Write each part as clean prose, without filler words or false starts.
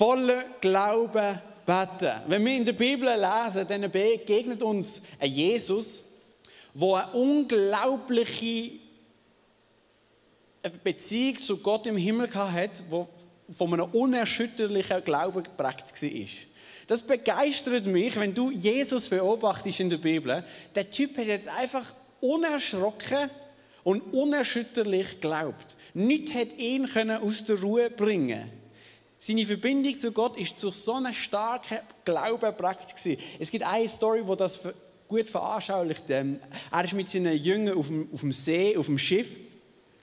voller Glauben beten. Wenn wir in der Bibel lesen, dann begegnet uns ein Jesus, der eine unglaubliche Beziehung zu Gott im Himmel hatte, die von einem unerschütterlichen Glauben geprägt war. Das begeistert mich, wenn du Jesus beobachtest in der Bibel. Der Typ hat jetzt einfach unerschrocken und unerschütterlich geglaubt. Nichts hat ihn aus der Ruhe bringen. Seine Verbindung zu Gott ist durch so einen starken Glauben geprägt gewesen. Es gibt eine Story, die das gut veranschaulicht. Er ist mit seinen Jüngern auf dem See, auf dem Schiff.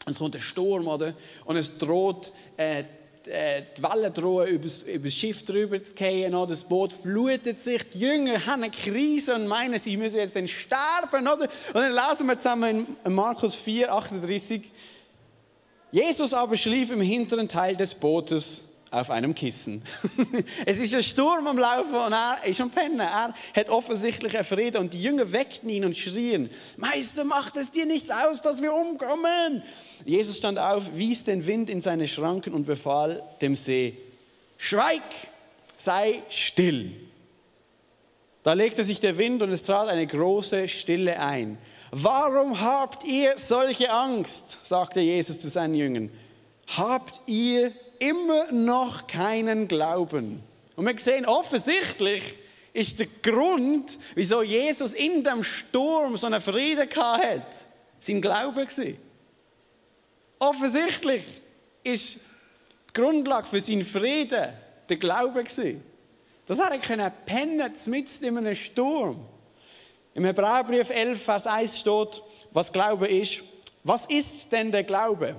Und es kommt ein Sturm, oder? Und es droht, die Wellen drohen über das Schiff drüber zu fallen, oder? Das Boot flutet sich, die Jünger haben eine Krise und meinen, sie müssen jetzt dann sterben, oder? Und dann lesen wir zusammen in Markus 4, 38. Jesus aber schlief im hinteren Teil des Bootes auf einem Kissen. Es ist ein Sturm am Laufen und er ist am Pennen. Er hat offensichtlich einen Frieden und die Jünger weckten ihn und schrien: Meister, macht es dir nichts aus, dass wir umkommen? Jesus stand auf, wies den Wind in seine Schranken und befahl dem See: Schweig, sei still. Da legte sich der Wind und es trat eine große Stille ein. Warum habt ihr solche Angst? Sagte Jesus zu seinen Jüngern. Habt ihr immer noch keinen Glauben? Und wir sehen, offensichtlich ist der Grund, wieso Jesus in dem Sturm so einen Frieden hatte, sein Glaube gewesen. Offensichtlich ist die Grundlage für seinen Frieden der Glaube gewesen. Dass er pennen mitten in einem Sturm. Im Hebräerbrief 11, Vers 1 steht, was Glaube ist. Was ist denn der Glaube?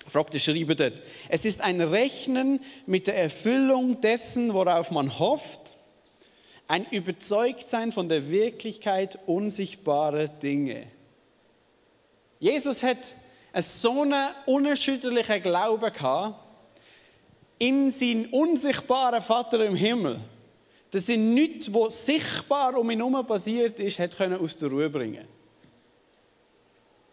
Fragt der Schreiber dort. Es ist ein Rechnen mit der Erfüllung dessen, worauf man hofft, ein Überzeugtsein von der Wirklichkeit unsichtbarer Dinge. Jesus hat so einen unerschütterlichen Glauben gehabt in seinen unsichtbaren Vater im Himmel, dass er nichts, was sichtbar um ihn herum passiert ist, hat aus der Ruhe bringen können.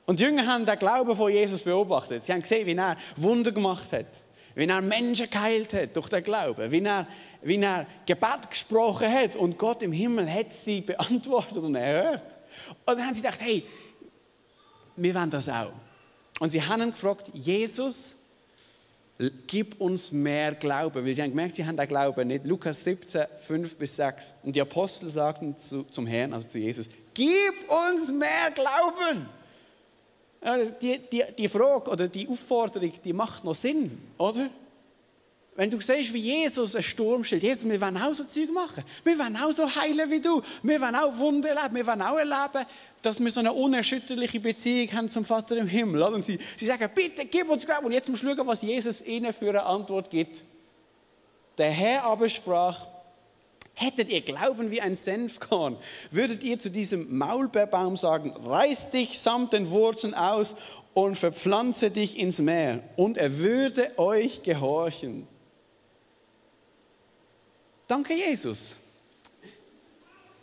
Und die Jünger haben den Glauben von Jesus beobachtet. Sie haben gesehen, wie er Wunder gemacht hat, wie er Menschen geheilt hat durch den Glauben, wie er Gebet gesprochen hat und Gott im Himmel hat sie beantwortet und erhört. Und dann haben sie gedacht, hey, wir wollen das auch. Und sie haben ihn gefragt, Jesus, gib uns mehr Glauben. Weil sie haben gemerkt, sie haben den Glauben nicht. Lukas 17, 5-6. Und die Apostel sagten zum Herrn, also zu Jesus, gib uns mehr Glauben. Die Frage oder die Aufforderung, die macht noch Sinn, oder? Wenn du siehst, wie Jesus einen Sturm stellt, Jesus, wir wollen auch so Zeug machen. Wir wollen auch so heilen wie du. Wir wollen auch Wunder erleben. Wir wollen auch erleben, dass wir so eine unerschütterliche Beziehung haben zum Vater im Himmel. Und sie sagen, bitte, gib uns Glauben. Und jetzt musst du schauen, was Jesus ihnen für eine Antwort gibt. Der Herr aber sprach: Hättet ihr Glauben wie ein Senfkorn, würdet ihr zu diesem Maulbeerbaum sagen, reiß dich samt den Wurzeln aus und verpflanze dich ins Meer, und er würde euch gehorchen. Danke, Jesus,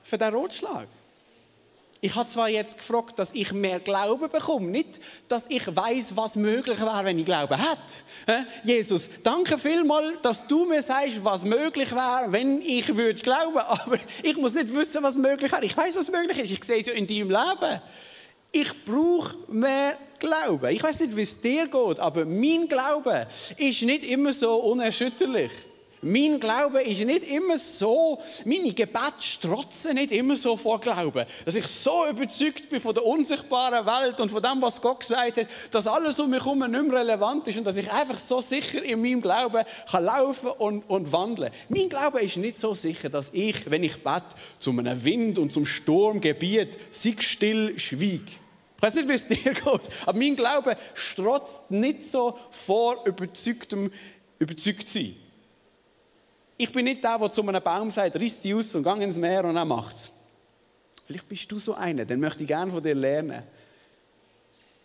für den Ratschlag. Ich habe zwar jetzt gefragt, dass ich mehr Glauben bekomme, nicht, dass ich weiß, was möglich wäre, wenn ich Glauben hätte. Jesus, danke vielmals, dass du mir sagst, was möglich wäre, wenn ich würde glauben. Aber ich muss nicht wissen, was möglich wäre. Ich weiß, was möglich ist. Ich sehe es ja in deinem Leben. Ich brauche mehr Glauben. Ich weiß nicht, wie es dir geht, aber mein Glaube ist nicht immer so unerschütterlich. Mein Glaube ist nicht immer so, meine Gebete strotzen nicht immer so vor Glauben, dass ich so überzeugt bin von der unsichtbaren Welt und von dem, was Gott gesagt hat, dass alles um mich herum nicht mehr relevant ist und dass ich einfach so sicher in meinem Glauben kann laufen und wandeln. Mein Glaube ist nicht so sicher, dass ich, wenn ich bete, zu einem Wind und zum Sturmgebiet, sei still, schweig. Ich weiß nicht, wie es dir geht, aber mein Glaube strotzt nicht so vor überzeugt sein. Ich bin nicht der, der zu einem Baum sagt, riss dich aus und geh ins Meer und er macht es. Vielleicht bist du so einer, dann möchte ich gerne von dir lernen.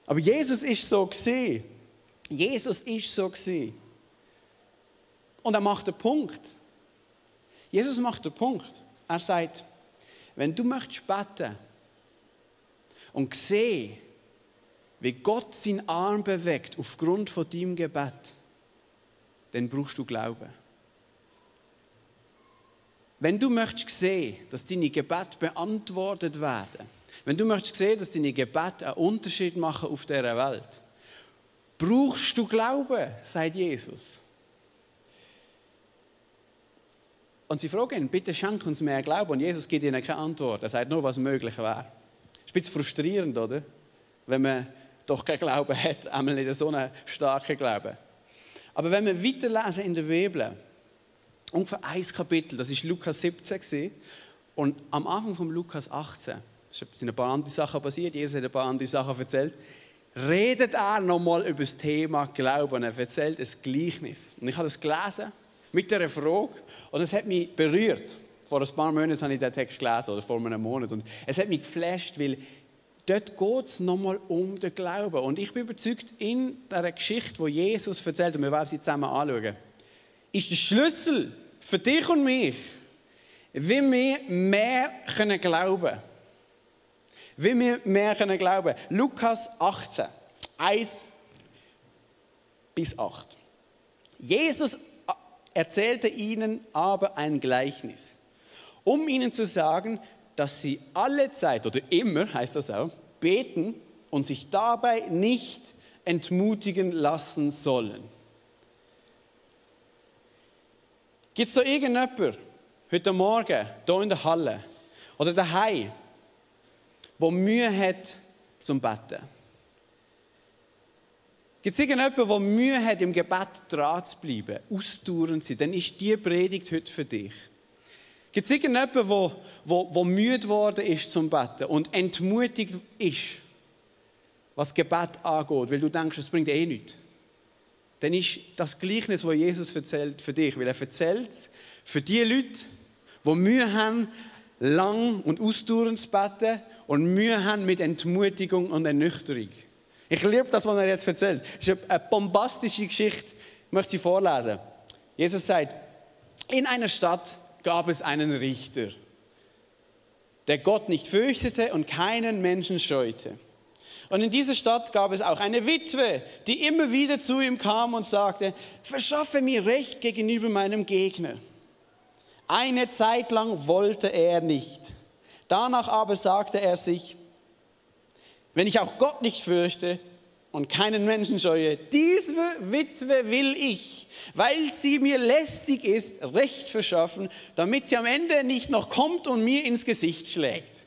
Aber Jesus ist so gewesen. Jesus ist so gewesen. Und er macht den Punkt. Jesus macht den Punkt. Er sagt, wenn du möchtest beten und sehen, wie Gott seinen Arm bewegt aufgrund von deinem Gebet, dann brauchst du Glauben. wenn du möchtest sehen, dass deine Gebete beantwortet werden, wenn du möchtest sehen, dass deine Gebete einen Unterschied machen auf dieser Welt, brauchst du Glauben, sagt Jesus. Und sie fragen ihn, bitte schenk uns mehr Glauben. Und Jesus gibt ihnen keine Antwort. Er sagt nur, was möglich wäre. Das ist ein bisschen frustrierend, oder? Wenn man doch keinen Glauben hat, einmal nicht so einen starken Glauben. Aber wenn wir weiterlesen in der Bibel, ungefähr ein Kapitel, das war Lukas 17 gewesen, und am Anfang von Lukas 18, sind ein paar andere Sachen passiert, Jesus hat ein paar andere Sachen erzählt, redet er nochmal über das Thema Glauben und er erzählt ein Gleichnis. Und ich habe das gelesen mit dieser Frage und es hat mich berührt. Vor ein paar Monaten habe ich den Text gelesen, oder vor einem Monat, und es hat mich geflasht, weil dort geht es nochmal um den Glauben. Und ich bin überzeugt, in dieser Geschichte, die Jesus erzählt, und wir werden sie zusammen anschauen, ist der Schlüssel für dich und mich, wie wir mehr glauben können. Wie wir mehr glauben können. Lukas 18, 1 bis 8. Jesus erzählte ihnen aber ein Gleichnis, um ihnen zu sagen, dass sie alle Zeit, oder immer heißt das auch, beten und sich dabei nicht entmutigen lassen sollen. Gibt es da irgendjemanden, heute Morgen, hier in der Halle oder daheim, der Mühe hat zum Beten? Gibt es irgendjemanden, der Mühe hat, im Gebet dran zu bleiben, ausdauernd zu sein? Dann ist diese Predigt heute für dich. Gibt es irgendjemanden, der müde geworden ist zum Beten und entmutigt ist, was Gebet angeht, weil du denkst, es bringt eh nichts? Dann ist das Gleichnis, das Jesus erzählt, für dich. Weil er erzählt es für die Leute, die Mühe haben, lang und ausdauernd zu beten und Mühe haben mit Entmutigung und Ernüchterung. Ich liebe das, was er jetzt erzählt. Es ist eine bombastische Geschichte. Ich möchte sie vorlesen. Jesus sagt, in einer Stadt gab es einen Richter, der Gott nicht fürchtete und keinen Menschen scheute. Und in dieser Stadt gab es auch eine Witwe, die immer wieder zu ihm kam und sagte, verschaffe mir Recht gegenüber meinem Gegner. Eine Zeit lang wollte er nicht. Danach aber sagte er sich, wenn ich auch Gott nicht fürchte und keinen Menschen scheue, diese Witwe will ich, weil sie mir lästig ist, Recht verschaffen, damit sie am Ende nicht noch kommt und mir ins Gesicht schlägt.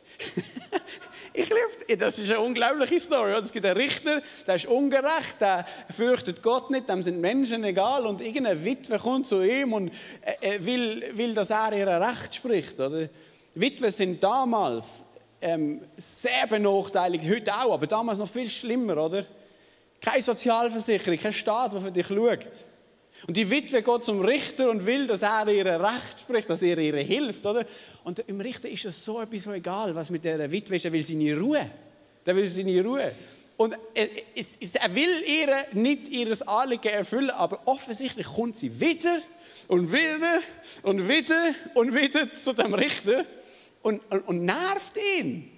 Ich liebe, das ist eine unglaubliche Story. Es gibt einen Richter, der ist ungerecht, der fürchtet Gott nicht, dem sind Menschen egal und irgendeine Witwe kommt zu ihm und will, dass er ihr Recht spricht. Oder? Witwen sind damals sehr benachteiligt, heute auch, aber damals noch viel schlimmer, oder? Keine Sozialversicherung, kein Staat, der für dich schaut. Und die Witwe geht zum Richter und will, dass er ihr Recht spricht, dass er ihr hilft, oder? Und im Richter ist es so etwas so egal, was mit dieser Witwe ist. Er will seine Ruhe. Der will seine Ruhe. Und er will ihr nicht ihr Anliegen erfüllen, aber offensichtlich kommt sie wieder und wieder und wieder und wieder zu dem Richter und nervt ihn.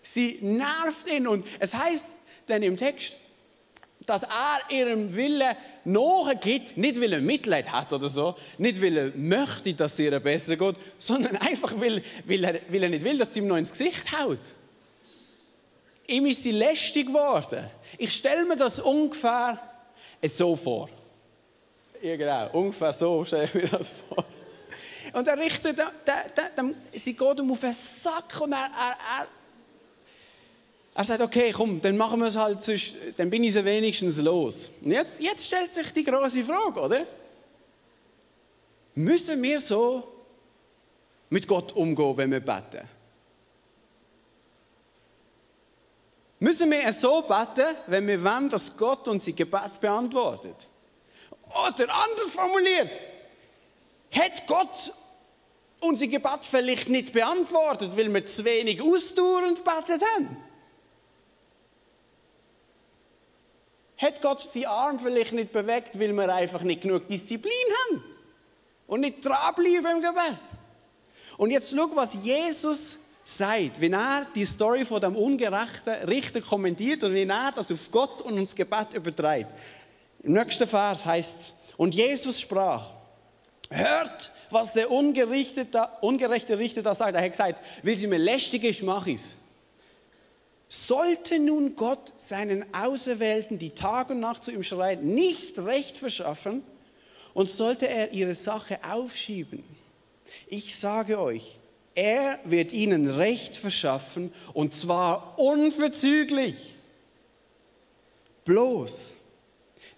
Sie nervt ihn. Und es heißt dann im Text, dass er ihrem Willen nachgibt, nicht weil er Mitleid hat oder so, nicht weil er möchte, dass es ihr besser geht, sondern einfach weil er nicht will, dass sie ihm noch ins Gesicht haut. Ihm ist sie lästig geworden. Ich stelle mir das ungefähr so vor. Ja genau, ungefähr so stelle ich mir das vor. Und der Richter, sie geht ihm auf den Sack und er sagt, okay, komm, dann machen wir es halt, dann bin ich sie wenigstens los. Und jetzt stellt sich die große Frage, oder? Müssen wir so mit Gott umgehen, wenn wir beten? Müssen wir so beten, wenn wir wollen, dass Gott unser Gebet beantwortet? Oder anders formuliert, hat Gott unser Gebet vielleicht nicht beantwortet, weil wir zu wenig ausdauernd gebetet haben? Hat Gott seinen Arm vielleicht nicht bewegt, weil wir einfach nicht genug Disziplin haben und nicht dranbleiben im Gebet? Und jetzt schau, was Jesus sagt, wenn er die Story von dem ungerechten Richter kommentiert und wie er das auf Gott und uns Gebet überträgt. Im nächsten Vers heißt es, und Jesus sprach, hört, was der ungerechte Richter da sagt. Er hat gesagt, weil sie mir lästig ist, mach ich's. Sollte nun Gott seinen Auserwählten, die Tag und Nacht zu ihm schreien, nicht Recht verschaffen und sollte er ihre Sache aufschieben? Ich sage euch, er wird ihnen Recht verschaffen und zwar unverzüglich. Bloß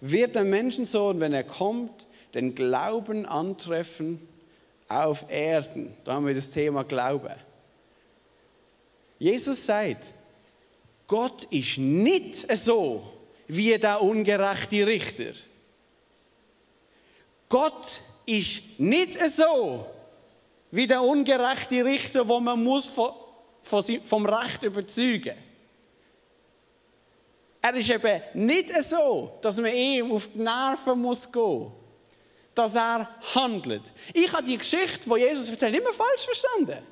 wird der Menschensohn, wenn er kommt, den Glauben antreffen auf Erden. Da haben wir das Thema Glaube. Jesus sagt, Gott ist nicht so wie der ungerechte Richter. Gott ist nicht so wie der ungerechte Richter, wo man muss vom Recht überzeugen. Er ist eben nicht so, dass man ihm auf die Nerven muss gehen, dass er handelt. Ich habe die Geschichte, die Jesus erzählt, immer falsch verstanden.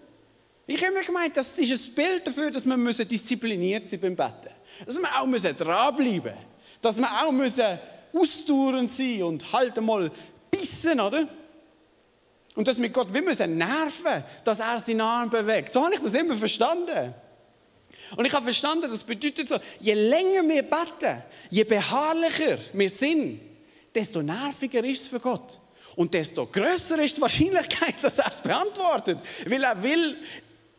Ich habe immer gemeint, das ist ein Bild dafür, dass wir diszipliniert sein beim Betten. Dass wir auch dranbleiben müssen. Dass wir auch ausdauernd sein und halt einmal bissen, oder? Und dass wir Gott nerven, dass er seinen Arm bewegt. So habe ich das immer verstanden. Und ich habe verstanden, das bedeutet so, je länger wir beten, je beharrlicher wir sind, desto nerviger ist es für Gott. Und desto grösser ist die Wahrscheinlichkeit, dass er es beantwortet. Weil er will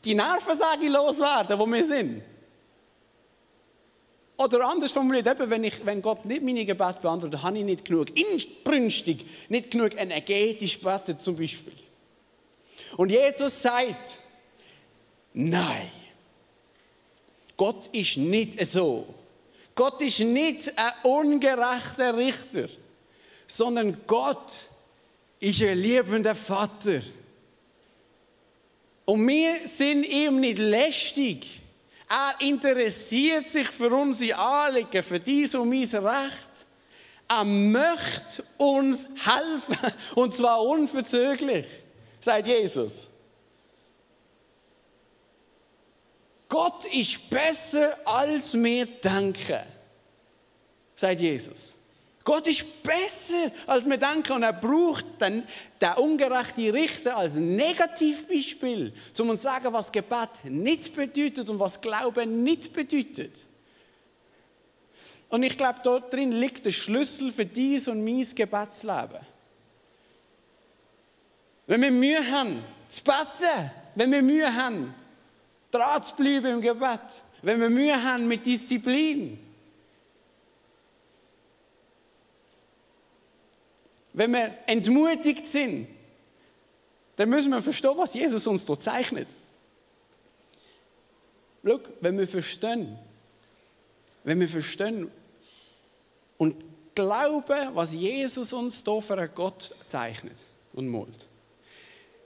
die Nervensäge loswerden, wo wir sind. Oder anders formuliert, eben, wenn Gott nicht meine Gebete beantwortet, habe ich nicht genug inbrünstig, nicht genug energetisch gebetet zum Beispiel. Und Jesus sagt, nein, Gott ist nicht so. Gott ist nicht ein ungerechter Richter, sondern Gott ist ein liebender Vater. Und wir sind ihm nicht lästig. Er interessiert sich für unsere Anliegen, für dies und mein Recht. Er möchte uns helfen, und zwar unverzüglich, sagt Jesus. Gott ist besser, als wir denken, sagt Jesus. Gott ist besser, als wir denken, und er braucht den ungerechten Richter als Negativbeispiel, um uns zu sagen, was Gebet nicht bedeutet und was Glauben nicht bedeutet. Und ich glaube, dort drin liegt der Schlüssel für dies und mein Gebetsleben. Wenn wir Mühe haben, zu beten, wenn wir Mühe haben, dran zu bleiben im Gebet, wenn wir Mühe haben mit Disziplin, wenn wir entmutigt sind, dann müssen wir verstehen, was Jesus uns dort zeichnet. Schau, wenn wir verstehen und glauben, was Jesus uns hier für einen Gott zeichnet und malt,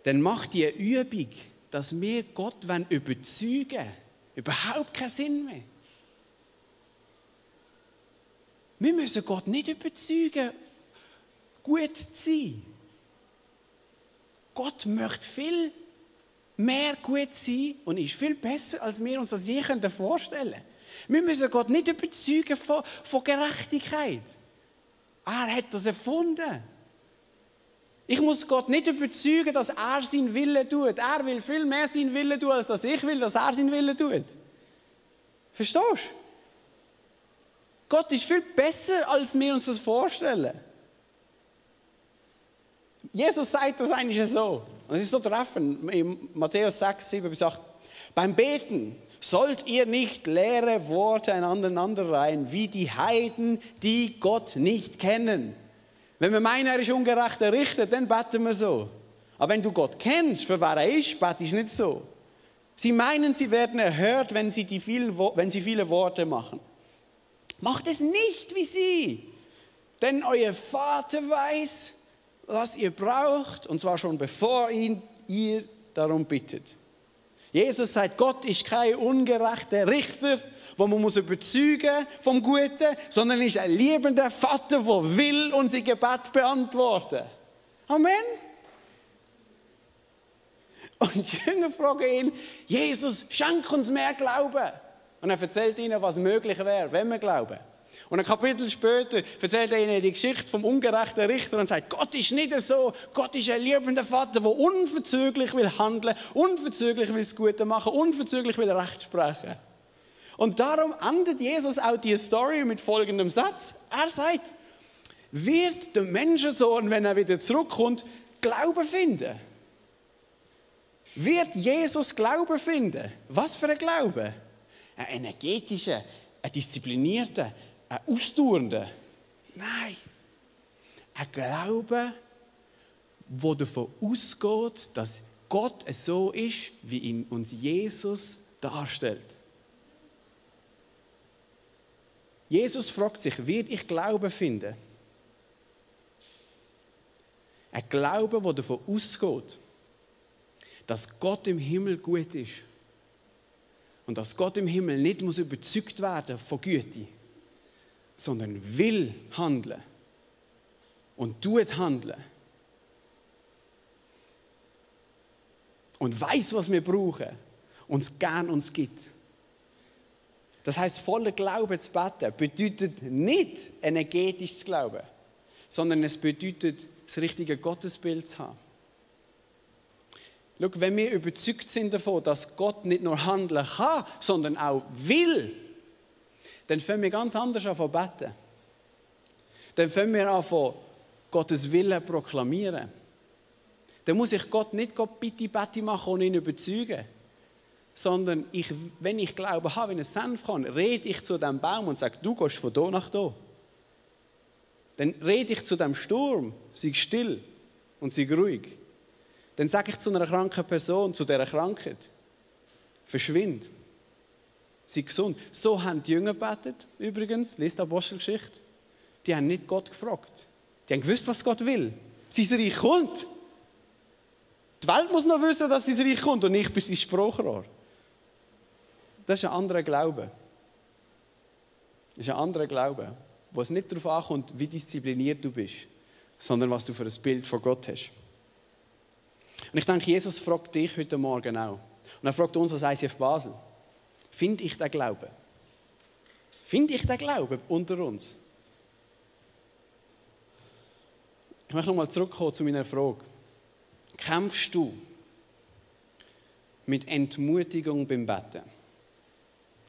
dann macht die Übung, dass wir Gott überzeugen wollen, überhaupt keinen Sinn mehr. Wir müssen Gott nicht überzeugen, gut zu sein. Gott möchte viel mehr gut sein und ist viel besser, als wir uns das je vorstellen können. Wir müssen Gott nicht überzeugen von Gerechtigkeit. Er hat das erfunden. Ich muss Gott nicht überzeugen, dass er seinen Willen tut. Er will viel mehr seinen Willen tun, als dass ich will, dass er seinen Willen tut. Verstehst du? Gott ist viel besser, als wir uns das vorstellen. Jesus sagt das eigentlich so. Und es ist so treffend. In Matthäus 6, 7 bis 8. Beim Beten sollt ihr nicht leere Worte einander reihen, wie die Heiden, die Gott nicht kennen. Wenn wir meinen, er ist ungerechter Richter, dann beten wir so. Aber wenn du Gott kennst, für wer er ist, betest du nicht so. Sie meinen, sie werden erhört, wenn sie viele Worte machen. Macht es nicht wie sie, denn euer Vater weiß, was ihr braucht, und zwar schon bevor ihr darum bittet. Jesus sagt, Gott ist kein ungerechter Richter, wo man überzeugen vom Guten, sondern ist ein liebender Vater, der will unser Gebet beantworten. Amen. Und die Jünger fragen ihn, Jesus, schenk uns mehr Glauben. Und er erzählt ihnen, was möglich wäre, wenn wir glauben. Und ein Kapitel später erzählt er ihnen die Geschichte vom ungerechten Richter und sagt, Gott ist nicht so. Gott ist ein liebender Vater, der unverzüglich will handeln, unverzüglich will das Gute machen, unverzüglich will Recht sprechen. Und darum endet Jesus auch die Story mit folgendem Satz. Er sagt, wird der Menschensohn, wenn er wieder zurückkommt, Glauben finden? Wird Jesus Glauben finden? Was für ein Glaube? Ein energetischer, ein disziplinierter, ein ausdauernder? Nein. Ein Glaube, der davon ausgeht, dass Gott so ist, wie ihn uns Jesus darstellt. Jesus fragt sich, wird ich Glauben finden? Ein Glaube, der davon ausgeht, dass Gott im Himmel gut ist. Und dass Gott im Himmel nicht überzeugt werden muss von Güte, sondern will handeln und tut handeln. Und weiß, was wir brauchen und es gern uns gibt. Das heisst, voller Glauben zu beten bedeutet nicht energetisch zu glauben, sondern es bedeutet, das richtige Gottesbild zu haben. Schau, wenn wir überzeugt sind davon, dass Gott nicht nur handeln kann, sondern auch will, dann fangen wir ganz anders an zu beten. Dann fangen wir an, Gottes Willen zu proklamieren. Dann muss ich Gott nicht bitte machen und ihn überzeugen, sondern wenn ich Glauben habe, wie ein Senfkorn, rede ich zu dem Baum und sage, du gehst von hier nach hier. Dann rede ich zu dem Sturm, sei still und sei ruhig. Dann sage ich zu einer kranken Person, zu dieser Krankheit, verschwind, sei gesund. So haben die Jünger gebetet, übrigens, lest die Apostelgeschichte. Die haben nicht Gott gefragt. Die haben gewusst, was Gott will. Sein Reich kommt. Die Welt muss noch wissen, dass sein Reich kommt und ich bin sein Sprachrohr. Das ist ein anderer Glaube. Das ist ein anderer Glaube, wo es nicht darauf ankommt, wie diszipliniert du bist, sondern was du für ein Bild von Gott hast. Und ich denke, Jesus fragt dich heute Morgen auch. Und er fragt uns als ICF Basel, finde ich den Glauben? Finde ich den Glauben unter uns? Ich möchte nochmal zurückkommen zu meiner Frage. Kämpfst du mit Entmutigung beim Beten?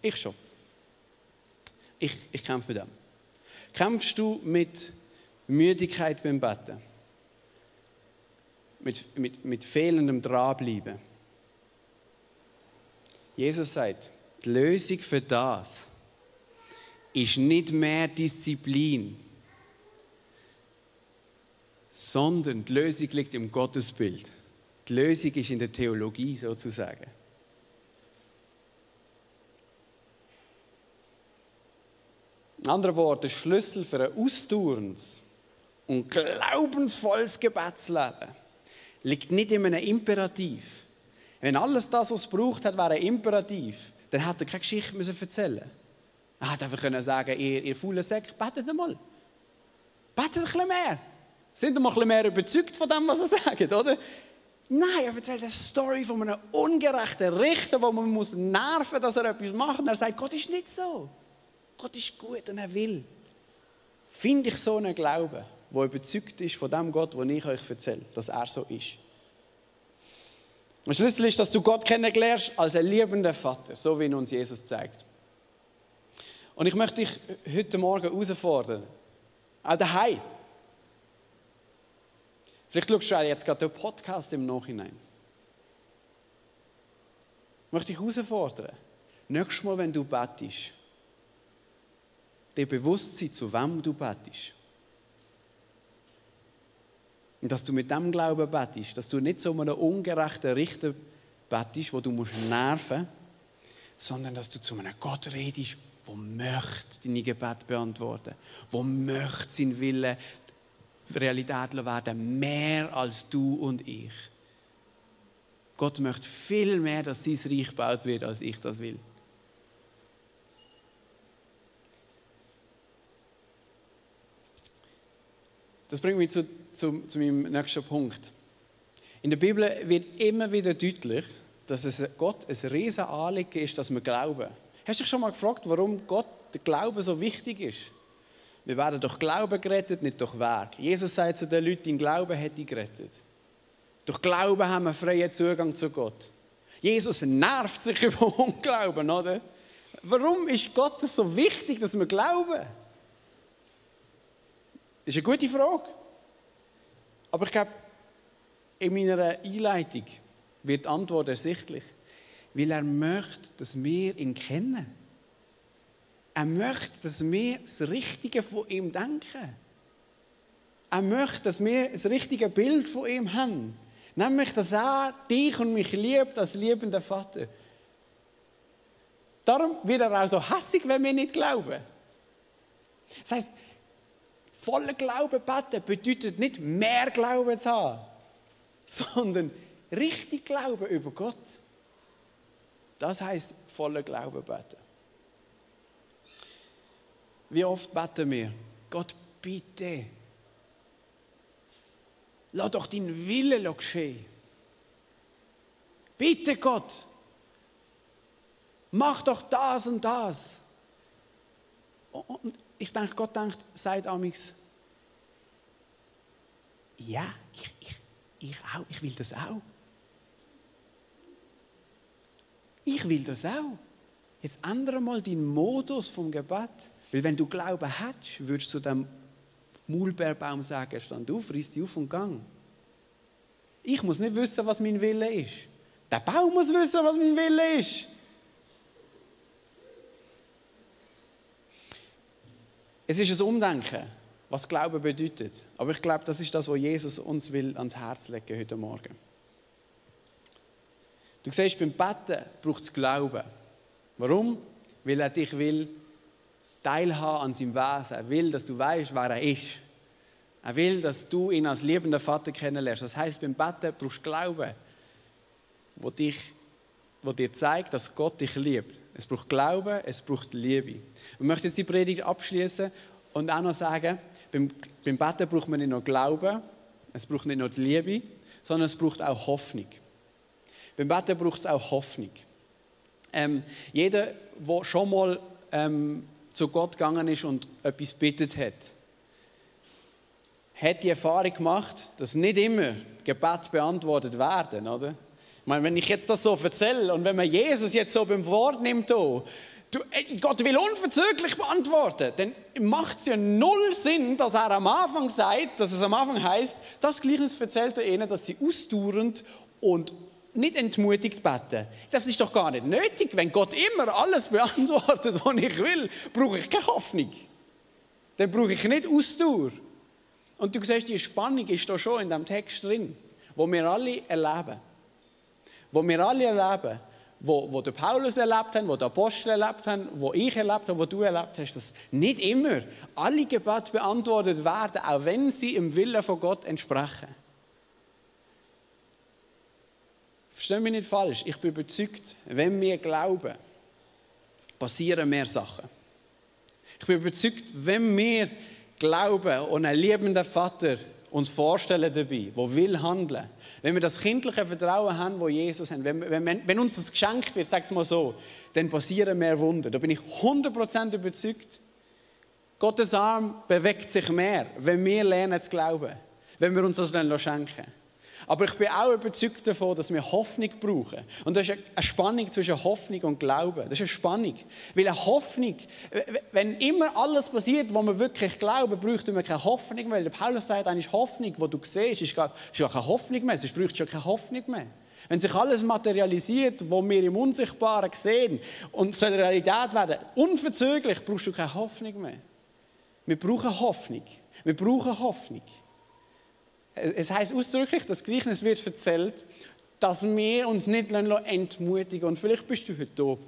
Ich schon. Ich kämpfe mit dem. Kämpfst du mit Müdigkeit beim Beten? Mit fehlendem Dranbleiben? Jesus sagt, die Lösung für das ist nicht mehr Disziplin, sondern die Lösung liegt im Gottesbild. Die Lösung ist in der Theologie sozusagen. In anderen Worten, der Schlüssel für ein ausdauerndes und glaubensvolles Gebetsleben liegt nicht in einem Imperativ. Wenn alles das, was es braucht hat, wäre ein Imperativ, dann hätte er keine Geschichte erzählen müssen. Er hätte einfach sagen, ihr faulen Säcke, betet einmal. Betet ein bisschen mehr. Sind ihr mal ein bisschen mehr überzeugt von dem, was er sagt, oder? Nein, er erzählt eine Story von einem ungerechten Richter, wo man muss nerven, dass er etwas macht. Und er sagt, Gott ist nicht so. Gott ist gut und er will. Finde ich so einen Glauben, der überzeugt ist von dem Gott, den ich euch erzähle, dass er so ist. Der Schlüssel ist, dass du Gott kennenlernst als ein liebender Vater, so wie ihn uns Jesus zeigt. Und ich möchte dich heute Morgen herausfordern, auch daheim. Vielleicht schaust du jetzt gerade den Podcast im Nachhinein. Ich möchte dich herausfordern, nächstes Mal, wenn du betest, dir bewusst sein, zu wem du betest. Und dass du mit dem Glauben betest, dass du nicht so einem ungerechten Richter betest, wo du nerven musst, sondern dass du zu einem Gott redest, der möchte deine Gebete beantworten, der möchte seinen Willen Realität werden, mehr als du und ich. Gott möchte viel mehr, dass sein Reich gebaut wird, als ich das will. Das bringt mich zu meinem nächsten Punkt. In der Bibel wird immer wieder deutlich, dass es Gott ein riesen Anliegen ist, dass wir glauben. Hast du dich schon mal gefragt, warum Gott der Glaube so wichtig ist? Wir werden durch Glauben gerettet, nicht durch Werk. Jesus sagt zu den Leuten, dein Glaube hat dich gerettet. Durch Glauben haben wir freien Zugang zu Gott. Jesus nervt sich über Unglauben, oder? Warum ist Gott so wichtig, dass wir glauben? Das ist eine gute Frage. Aber ich glaube, in meiner Einleitung wird die Antwort ersichtlich. Weil er möchte, dass wir ihn kennen. Er möchte, dass wir das Richtige von ihm denken. Er möchte, dass wir das richtige Bild von ihm haben. Nämlich, dass er dich und mich liebt als liebender Vater. Darum wird er auch so hässig, wenn wir nicht glauben. Das heisst, voller Glauben beten bedeutet nicht mehr Glauben zu haben, sondern richtig Glauben über Gott. Das heisst, voller Glauben beten. Wie oft beten wir? Gott, bitte, lass doch deinen Willen geschehen. Bitte Gott, mach doch das und das. Und ich denke, Gott sagt amigs, ja, ich auch, ich will das auch. Ich will das auch. Jetzt ändere mal deinen Modus vom Gebet. Weil wenn du Glauben hättest, würdest du dem Maulbeerbaum sagen, stand auf, riss dich auf und gang. Ich muss nicht wissen, was mein Wille ist. Der Baum muss wissen, was mein Wille ist. Es ist ein Umdenken, was Glauben bedeutet. Aber ich glaube, das ist das, was Jesus uns will ans Herz legen heute Morgen. Du siehst, beim Beten braucht es Glauben. Warum? Weil er dich will teilhaben an seinem Wesen. Er will, dass du weißt, wer er ist. Er will, dass du ihn als liebender Vater kennenlernst. Das heisst, beim Beten brauchst du Glauben, wo dir zeigt, dass Gott dich liebt. Es braucht Glauben, es braucht Liebe. Ich möchte jetzt die Predigt abschließen und auch noch sagen, beim Beten braucht man nicht nur Glauben, es braucht nicht nur die Liebe, sondern es braucht auch Hoffnung. Beim Beten braucht es auch Hoffnung. Jeder, der schon mal zu Gott gegangen ist und etwas bittet hat die Erfahrung gemacht, dass nicht immer Gebete beantwortet werden, oder? Ich meine, wenn ich jetzt das so erzähle und wenn man Jesus jetzt so beim Wort nimmt, Gott will unverzüglich beantworten, dann macht es ja null Sinn, dass er am Anfang sagt, dass es am Anfang heißt, das Gleichnis erzählt er ihnen, dass sie ausdauernd und nicht entmutigt beten. Das ist doch gar nicht nötig. Wenn Gott immer alles beantwortet, was ich will, brauche ich keine Hoffnung. Dann brauche ich nicht Ausdauer. Und du siehst, die Spannung ist da schon in diesem Text drin, wo wir alle erleben. Wo wir alle erleben, wo der Paulus erlebt hat, wo der Apostel erlebt haben, wo ich erlebt habe, wo du erlebt hast, dass nicht immer alle Gebete beantwortet werden, auch wenn sie im Willen von Gott entsprechen. Versteh mich nicht falsch, ich bin überzeugt, wenn wir glauben, passieren mehr Sachen. Ich bin überzeugt, wenn wir glauben und einen liebenden Vater uns vorstellen dabei, der will handeln, wenn wir das kindliche Vertrauen haben, das Jesus hat, wenn uns das geschenkt wird, sag es mal so, dann passieren mehr Wunder. Da bin ich 100% überzeugt. Gottes Arm bewegt sich mehr, wenn wir lernen zu glauben, wenn wir uns das dann schenken. Aber ich bin auch überzeugt davon, dass wir Hoffnung brauchen. Und das ist eine Spannung zwischen Hoffnung und Glauben. Das ist eine Spannung. Weil eine Hoffnung, wenn immer alles passiert, was wir wirklich glauben, bräuchten wir keine Hoffnung mehr. Der Paulus sagt eigentlich, Hoffnung, die du siehst, ist gar keine Hoffnung mehr. Sonst bräuchte es ja keine Hoffnung mehr. Wenn sich alles materialisiert, was wir im Unsichtbaren sehen und soll Realität werden, unverzüglich brauchst du keine Hoffnung mehr. Wir brauchen Hoffnung. Wir brauchen Hoffnung. Es heisst ausdrücklich, das Gleichnis wird erzählt, dass wir uns nicht entmutigen lassen. Und vielleicht bist du heute da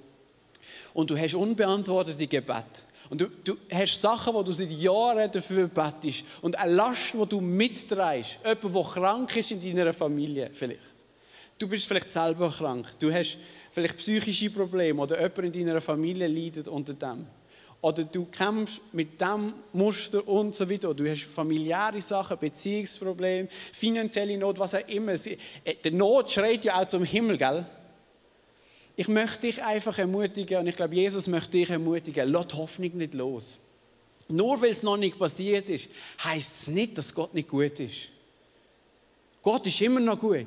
und du hast unbeantwortete Gebete. Und du hast Sachen, die du seit Jahren dafür betest. Und eine Last, die du mitträgst. Jemand, der krank ist in deiner Familie vielleicht. Du bist vielleicht selber krank. Du hast vielleicht psychische Probleme oder jemand in deiner Familie leidet unter dem. Oder du kämpfst mit diesem Muster und so weiter. Du hast familiäre Sachen, Beziehungsprobleme, finanzielle Not, was auch immer. Der Not schreit ja auch zum Himmel, gell? Ich möchte dich einfach ermutigen und ich glaube, Jesus möchte dich ermutigen. Lass die Hoffnung nicht los. Nur weil es noch nicht passiert ist, heisst es nicht, dass Gott nicht gut ist. Gott ist immer noch gut.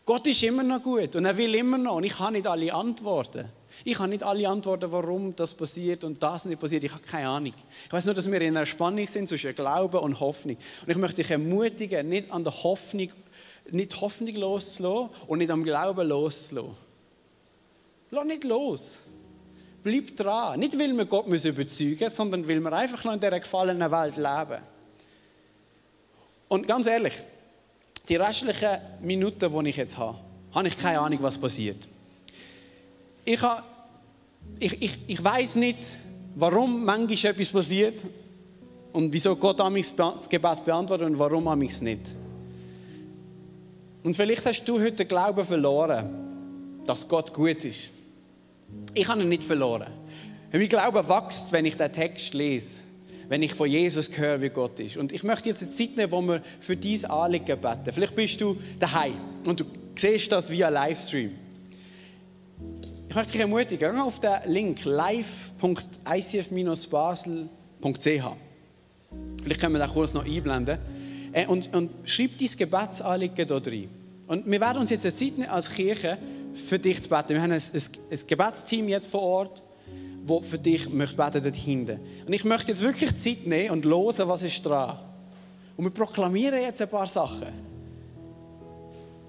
Gott ist immer noch gut und er will immer noch. Und ich habe nicht alle Antworten. Ich habe nicht alle Antworten, warum das passiert und das nicht passiert. Ich habe keine Ahnung. Ich weiß nur, dass wir in einer Spannung sind zwischen Glauben und Hoffnung. Und ich möchte dich ermutigen, nicht an der Hoffnung, nicht Hoffnung loszulassen und nicht am Glauben loszulassen. Lass nicht los. Bleib dran. Nicht, weil wir Gott überzeugen müssen, sondern weil wir einfach noch in dieser gefallenen Welt leben. Und ganz ehrlich, die restlichen Minuten, die ich jetzt habe ich keine Ahnung, was passiert. Ich weiss nicht, warum manchmal etwas passiert und wieso Gott das Gebet beantwortet und warum amigs nicht. Und vielleicht hast du heute den Glauben verloren, dass Gott gut ist. Ich habe ihn nicht verloren. Mein Glaube wächst, wenn ich den Text lese, wenn ich von Jesus höre, wie Gott ist. Und ich möchte jetzt eine Zeit nehmen, wo wir für dein Anliegen beten. Vielleicht bist du daheim und du siehst das via Livestream. Ich möchte dich ermutigen, geh auf den Link live.icf-basel.ch. Vielleicht können wir das kurz noch einblenden. Und schreib dein Gebetsanliegen hier rein. Und wir werden uns jetzt eine Zeit nehmen als Kirche für dich zu beten. Wir haben ein Gebetsteam jetzt vor Ort, das für dich möchte beten dort hinten. Und ich möchte jetzt wirklich Zeit nehmen und hören, was ist dran. Und wir proklamieren jetzt ein paar Sachen.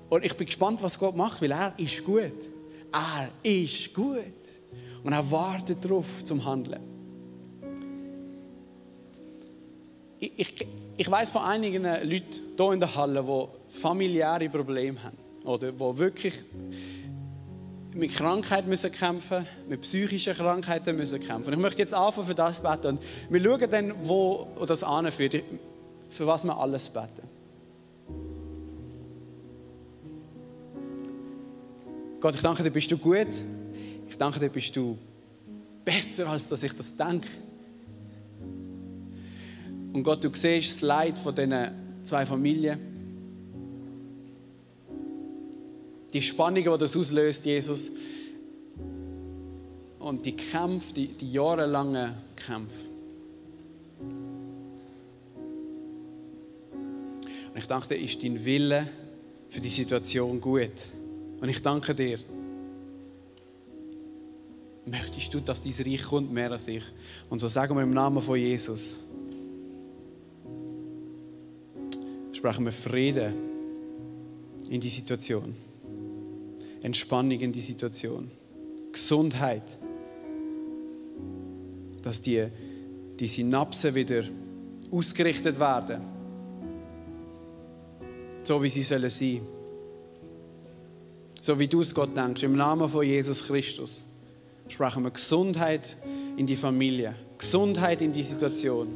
Und ich bin gespannt, was Gott macht, weil er ist gut. Er ist gut. Und er wartet darauf zum Handeln. Ich weiss von einigen Leuten hier in der Halle, die familiäre Probleme haben. Oder die wirklich mit Krankheit müssen kämpfen, mit psychischen Krankheiten müssen kämpfen. Ich möchte jetzt anfangen für das beten. Und wir schauen dann, wo das anführt, für was wir alles beten. Gott, ich danke dir, bist du gut. Ich danke dir, bist du besser, als dass ich das denke. Und Gott, du siehst das Leid von diesen zwei Familien. Die Spannungen, die das auslöst, Jesus. Und die Kämpfe, die jahrelangen Kämpfe. Und ich danke dir, ist dein Wille für die Situation gut. Und ich danke dir. Möchtest du, dass dein Reich kommt, mehr als ich? Und so sagen wir im Namen von Jesus. Sprechen wir Frieden in die Situation. Entspannung in die Situation. Gesundheit. Dass die Synapsen wieder ausgerichtet werden. So wie sie sollen sein. So wie du es Gott denkst. Im Namen von Jesus Christus sprechen wir Gesundheit in die Familie. Gesundheit in die Situation.